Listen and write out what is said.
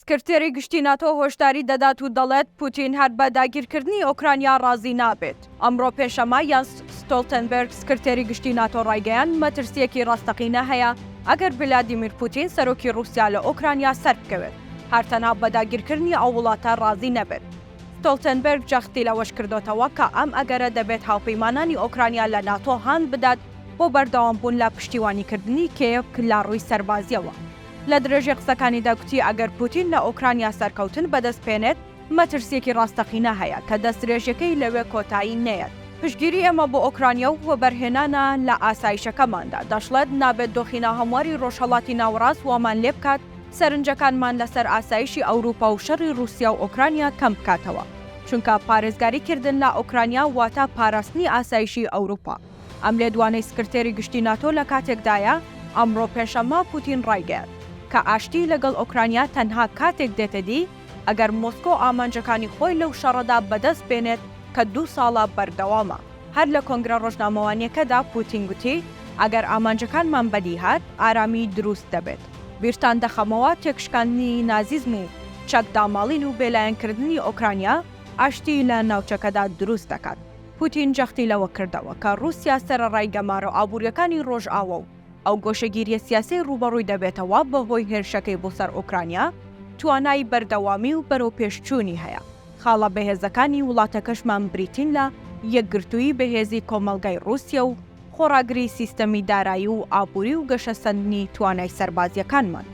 سکرتێری گشتی ناتۆ هۆشداری دەدات و دەڵێت، پوتین هەر بە داگیرکردنی ئۆکرانیا ڕازی نابێت. ئەمڕۆ پێنجشەممە یانس ستۆڵتنبێرگ سکرتێری گشتی ناتۆ ڕایگەیاند، مەترسییەکی ڕاستەقینە هەیە ئەگەر ڤلادیمیر پوتین سەرۆکی ڕووسیا لە ئۆکرانیا سەربکەوێت، هەر تەنها بە داگیرکردنی ئەو وڵاتە ڕازی نەبێت. ستۆڵتنبێرگ جەختی لەوەش کردۆتەوە کە ئەم ئەگەرە دەبێت هاوپەیمانانی ئۆکرانیا لە ناتۆ هان بدات بۆ بەردەوامبوون لە پشتیوانیکردنی کێیڤ لە ڕووی سەربازییەوە. لە درێژەی قسەکانیدا گوتی ئەگەر پوتین لە ئۆکرانیا سەرکەوتن بەدەست بێنێت، مەترسییەکی ڕاستەقینە هەیە کە دەستدرێژیەکەی لەوێ کۆتایی نەیەت. پشتگیری ئێمە بۆ ئۆکرانیا و وەبەرهێنانە لە ئاسایشەکەماندا. دەشڵێت نابێت دۆخی ناهەمواری ڕۆژهەڵاتی ناوەڕاست وامان لێبکات سەرنجەکانمان لەسەر ئاسایشی ئەوروپا و شەڕی ڕووسیا و ئۆکرانیا کەم بکاتەوە، چونکە پارێزگاری کردن لە ئۆکرانیا واتە پاراستنی ئاسایشی ئەوروپا. ئەم لێدوانەی سکرتێری گشتی ناتۆ لە کاتێکدایە، ئەمڕۆ پێنجشەممە پوتین ڕایگەیاند، کە ئاشتی لەگەڵ ئۆکرانیا تەنها کاتێک دێتە دی ئەگەر مۆسکۆ ئامانجەکانی خۆی لەو شەڕەدا بەدەست بێنێت کە دوو ساڵە بەردەوامە. هەر لە کۆنگرە ڕۆژنامەوانییەکەدا پوتین گوتی، ئەگەر ئامانجەکانمان بەدی هات، ئارامی دروست دەبێت. بیرتان دەخەمەوە تێکشکاندنی نازیزم و چەک داماڵین و بێلایەنکردنی ئۆکرانیا ئاشتی لە ناوچەکەدا دروست دەکات. پوتین جەختی لەوە کردەوە کە ڕووسیا سەرەڕای گەمارۆ ئابوورییەکانی ڕۆژئاوا و ئەو گۆشەگیرییە سیاسیەی ڕووبەڕووی دەبێتەوە بەهۆی هێرشەکەی بۆ سەر ئۆکرانیا، توانای بەردەوامی و بەرەوپێشچوونی هەیە. خاڵە بەهێزەکانی وڵاتەکەشمان بریتین لە یەکگرتوویی بەهێزی کۆمەڵگای ڕووسیە و خۆڕاگری سیستەمی دارایی و ئابووری و گەشەسەندنی توانای سەربازییەکانمان.